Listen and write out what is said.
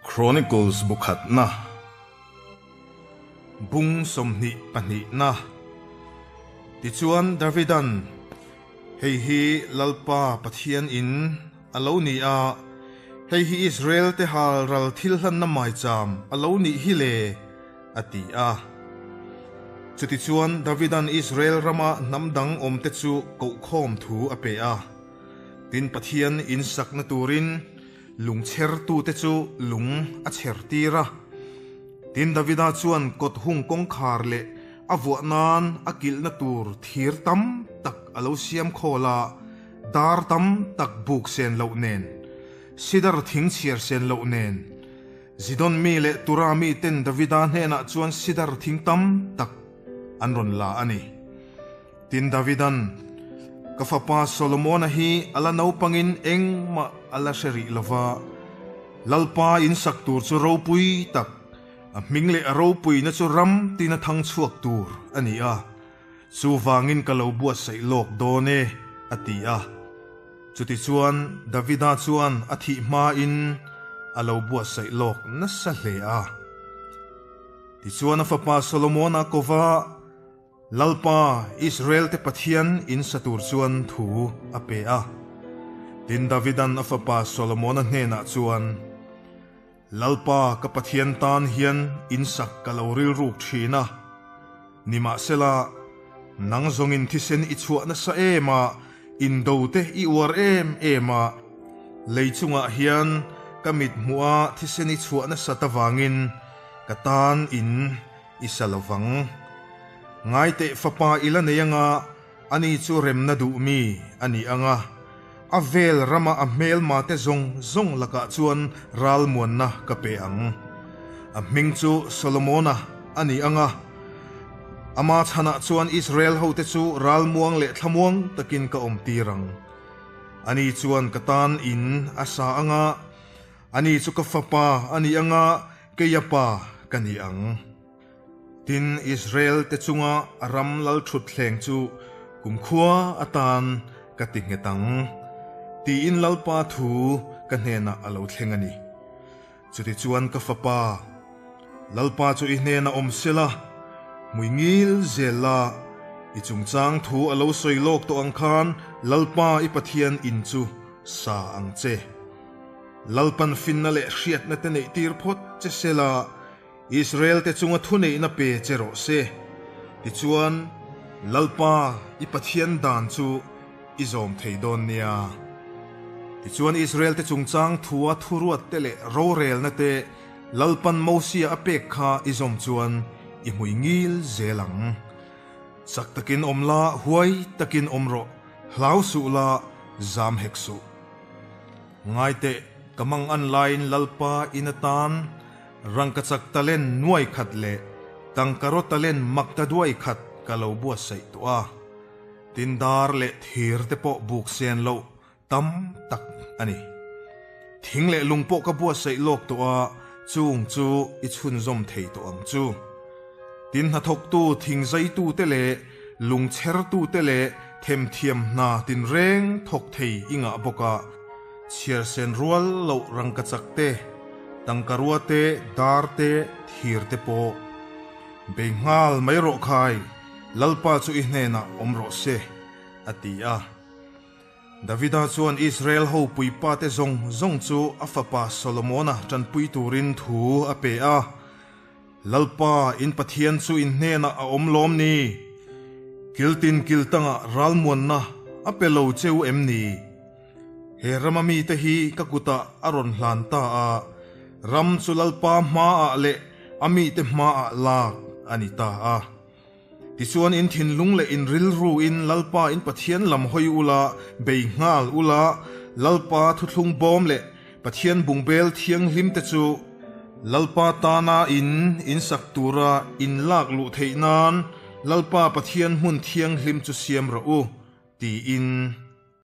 Chronicles bu khatna, Bung 22na. Tichuan Davidan, Hei hi Lalpa Pathian in a lo ni a, hei hi Israel te hal ral thil hlanna maicham a lo nih hi le, a ti a. Chutichuan Davidan Israel rama hnam dang awmte chu kohkhawm thu a pe a. Tin Pathian in sakna turin lung chhertute chu lung a chher tir a. Tin Davida chuan kawt hung kawngkhar leh a vuah nan a kilhna tur thir tam tak a lo siam khawl a, dar tam tak buk sen loh nen, sidar thing chhiar sen loh nen, Zidon mi leh Tura mi ten Davida hnenah chuan sidar thing tam tak an rawn la a ni. Tin Davidan, Ka fapa Solomona hi a la naupangin engmah a la hre rih lo va, Lalpa in sak tur chu ropui tak, a hming leh a ropuina chu ram tina thang chhuak tur a ni a, chuvangin ka lo buatsaih lawk dawn e, a ti a. Chutichuan Davida chuan a thih hmain a lo buatsaih lawk nasa hle a. Tichuan a fapa Solomona kova Lalpa, Israel-te Pathian in sa tur chuan thu a pe a. Tin, Davidan a fapa Solomona hnenah chuan, Lalpa ka Pathian tan hian in sak ka lo rilruk thin a, nimahsela, nang zawngin thisen i chhuah nasa em a, indo te i uar em em a, lei chungah hian ka mit hmuh a thisen i chhuah nasat avangin ka tan in I sa lo vang. Ngaiteh fapa i la nei anga, ani chu remna duh mi a ni anga, a vel rama a hmelma te zawng zawng lakah chuan ralmuanna ka pe ang. A hming chu Solomona a ni anga, ama chhanah chuan Israel hote chu ralmuang leh thlamuang takin ka awmtir ang. Ani chuan ka tan in a sa anga, ani chu ka fapa a ni anga, Keia pa ka ni ang. Tin, Israel te chunga a ram lal thutthleng chu kumkhua atan ka ti nghet ang, tiin Lalpa thu ka hnenah a lo thleng a ni. Chutichuan ka fapa, Lalpa chu i hnenah awm sela, hmui ngil zel la, i chungchang thu a lo sawi lawk tawh ang khan Lalpa i Pathian in chu sa ang che. Lalpan finna leh hriatna te neih tir phawt che se la, Israel te chunga thuneihna pe che rawh se. Tichuan, Lalpa i Pathian dan chu i zawm thei dawn nia. Tichuan Israel te chungchang thua thuruat te leh rorelna te Lalpan Mosia a pek kha i zawm chuan i hmui ngil zel ang. Chak takin awm la, huai takin awm rawh, hlau suh la, zam hek suh. Ngaiteh, ka mang an laiin Lalpa in atan rangkachak talen nuai khat leh tangkaraw talen makta duai khat ka lo buatsaih tawh a. Tin dar leh thir te pawh buk sen loh tam tak a ni. Thing leh lung pawh ka buatsaih lawk tawh a, chung chu i chhunzawm thei tawh ang chu. Tin hnathawktu thingzaitu te leh lungchhertu te leh themthiam hna tinreng thawk thei i ngah bawk a, chhiarsen rual loh rangkachak te, tangkarua te, dar te, thir te pawh bei nghal mai rawh khai, Lalpa chu i hnenah awm rawh se, a ti a. Davida chuan Israel ho puipate zawng zawng chu a fapa Solomona tanpui turin thu a pe a, Lalpa, in Pathian chu in hnenah a awm lawm ni? Kiltin kiltangah ralmuanna a pe lo cheu em ni? He rama mite hi ka kutah a rawn hlan ta a, ram chu Lalpa hmaah leh a mite hmaah lak a ni ta a. Tichuan in thinlung leh in rilru in Lalpa in Pathian lam hawi ula, bei nghal ula, Lalpa thuthlung bawm leh Pathian bungbel thianghlim te chu Lalpa tana in in sak tura in lak luh theih nan Lalpa Pathian hmun thianghlim chu siam rawh u, tiin.